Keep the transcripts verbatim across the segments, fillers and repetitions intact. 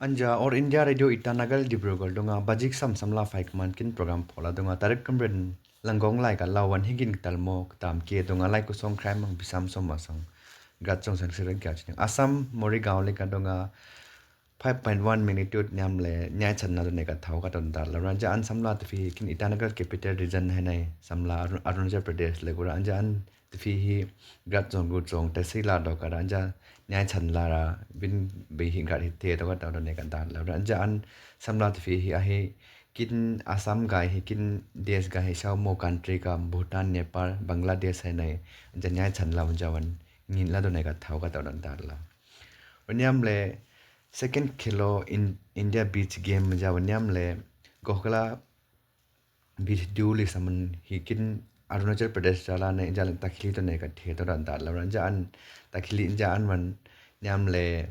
Anja All India Radio Itanagar Dibrugarh dunga bajik sam samla faik man kin program phola dunga tarik kamren langong lai ka lawan higin ktalmo ktam ke dunga lai kusong krai mang bisam som asong. Gat song sang sirang kya chinyang Assam Morigaon lika dunga five point one magnitude nyam le nyai channa done ka thau ka don dar la ranja an samla tifi kin Itanagar capital region hai nai samla Arun- Arunachal Pradesh le kura anja an tifi hi gat zong gu zong te si la do ka ranja nyai chan la ra bin bi hi gat hi te do ka don ne ka dar la ranja an samla tifi hi ahi kin Assam gai hi kin des gai hi sau mo country ka Bhutan, Nepal, Bangladesh hai nai anja nyai chan la anja wan ngin la don ne ka thau ka don dar la. Wanyam le second Khelo in India Beach Game ja wanyam le Gohkala Beach Duli saman hi kin Arunachal Pradesh rala ne ja le takhili to ne ka the to dan dar la ran ja an takhili ja an wan nyam le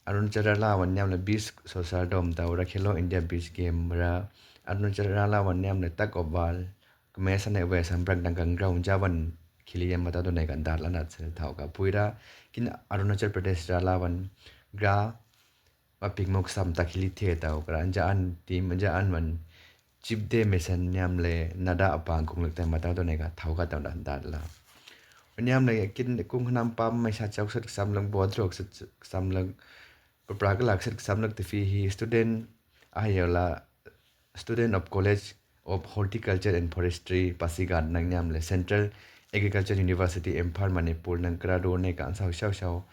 Arunachal rala wan nyam le beach social dom ta ra Khelo India Beach Game ra Arunachal rala wan nyam le tak obal kmesa ne we san brak dang kang ground ja wan khili yan mata to ne ka dar la na tsel thau ka puira kin Arunachal Pradesh rala wan gra ma pik mok sam takhili the tau kra anja an tim anja an man chip de mesan nyam le nada apa kung lek tema tau to ne ka thau ka tau dan dar la. Nyam le kin kung hnam pam mai sa chau sat sam lang bodrok sat sam lang papra ka lak sat sam lang tifi hi student ayo la student of College of Horticulture and Forestry Pasighat nang nyam le Central Agriculture University Imphal Manipur nang kra do ne ka an sau sau sau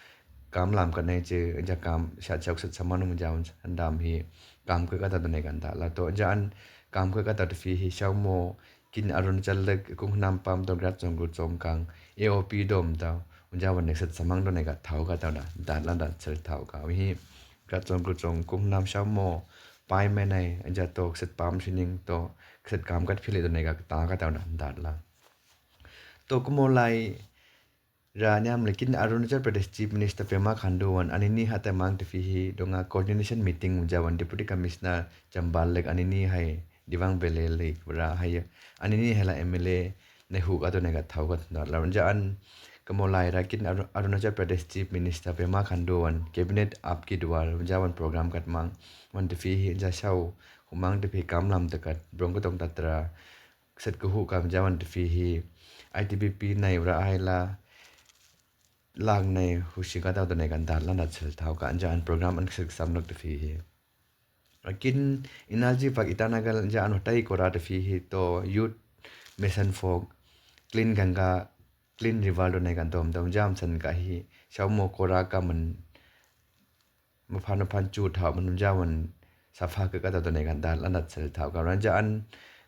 kam lam ka ne che ja kam sa chau sat saman um ja un dam hi kam ka ka ta do ne ka da la to ja an kam ka ka ta tifi hi sau mo kin Arunachal lek kung hnam pam to grat zong gu zong kang A O P dom ta un ja wan ne sat samang do ne ka thau ka ta da da la da chel thau ka hi grat zong gu zong kung hnam sau mo pai me nai ja to sat pam sining to sat kam kat phili do ne ka ta ka ta da da la. To kumo lai ra nyam le kin Arunachal Pradesh Chief Minister Pema Khandu wan anini ha ta mang tifi hi donga coordination meeting un ja wan Deputy Commissioner Chambal lek anini hai Dibang Valley lek ra hai anini hai la M L A ne hu ka to ne ka thau ka to la ja an kamo lai ra kin Aru- Arunachal Pradesh Chief Minister Pema Khandu wan cabinet apki dual ja wan program kat mang wan tifi hi ja sau hu mang tifi kam lam ta kat brong ka tong ta tra set ka hu kam ja wan tifi hi I T B P nai ra hai la lang nai hushi ka tau to ne ka dar la na chel thau ka ja an program an set sam nok tifi hi. Kin energy vak Itanagar ja an hotai kora tifi hi to youth mission for clean Ganga clean river do ne ka dom dom jam san ka hi sau mo kora ka man maphan maphan chu thau man ja wan safa ka ka ta to ne ka dar la na chel thau ka ran ja an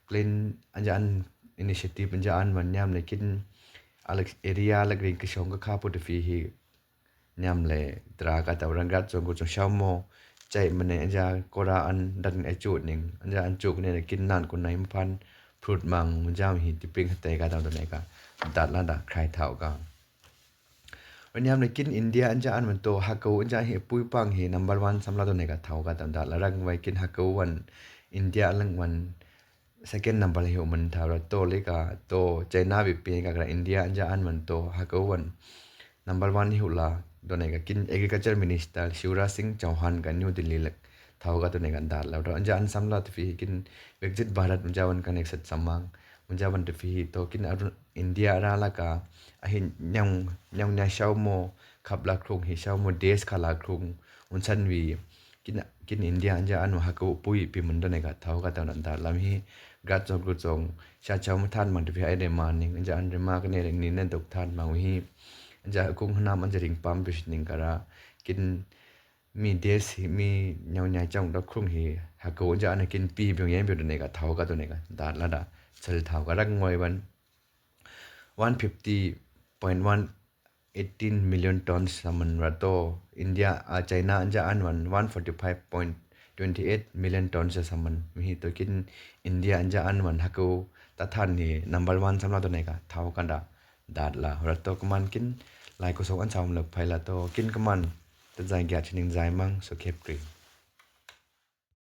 clean an ja an initiative an ja an man nyam ne kin alek area lek ring ka shong ka kha pu tifi hi nyam le tra ka ta ran gat zong ku zong sau mo chai mane ja kora an dan e chu ning ja an chu ne kin nan ku nai maphan prut mang ja hi ti ping te ka ta ne ka dat la da khai thau ka. Nyam le kin India an ja an man to hakau an ja hi pui pang hi number one samla to ne ka thau ka ta da la rang wai kin hakau wan India lang wan second number hi man thau ra to le ka to China bi pi ka kra India an ja an man to hakau wan number one hi la to ne ka kin Agriculture Minister Shivraj Singh Chauhan ka New Delhi lek thau ka to ne ka dar la ra an ja an samla to fi kin Viksit Bharat un ja wan ka ne sat samang un ja wan to fi to kin Arun- India ra la ka a hi nyang nyang nya sau mo khap la krung hi sau mo des ka la krung un san wi kin kin India an ja an hakau pui pi mun to ne ka thau ka ta na dar la mi hi gat zong ku zong sa chau ma than mang to fi ai de ma ning an ja an de ma ka ne ni ne dok than mang hi an ja kung hnam an ja ring pam bi ning ka ra kin mi des hi mi nyau nyai chong da krung hi hakau ja an kin pi byong yen byong ne ka thau ka to ne ka dar la da chel thau ka rak ngoi ban one fifty point one eighteen million tons saman ra to India a China an ja an wan one forty five point twenty eight million tons saman mi hi to kin India an ja an wan hakau ta than hi number one samla to ne ka thau ka da dar la ra to kuman kin lai ko so an sam lek phai la to kin kuman ta jai gya chining jai mang so khep kri.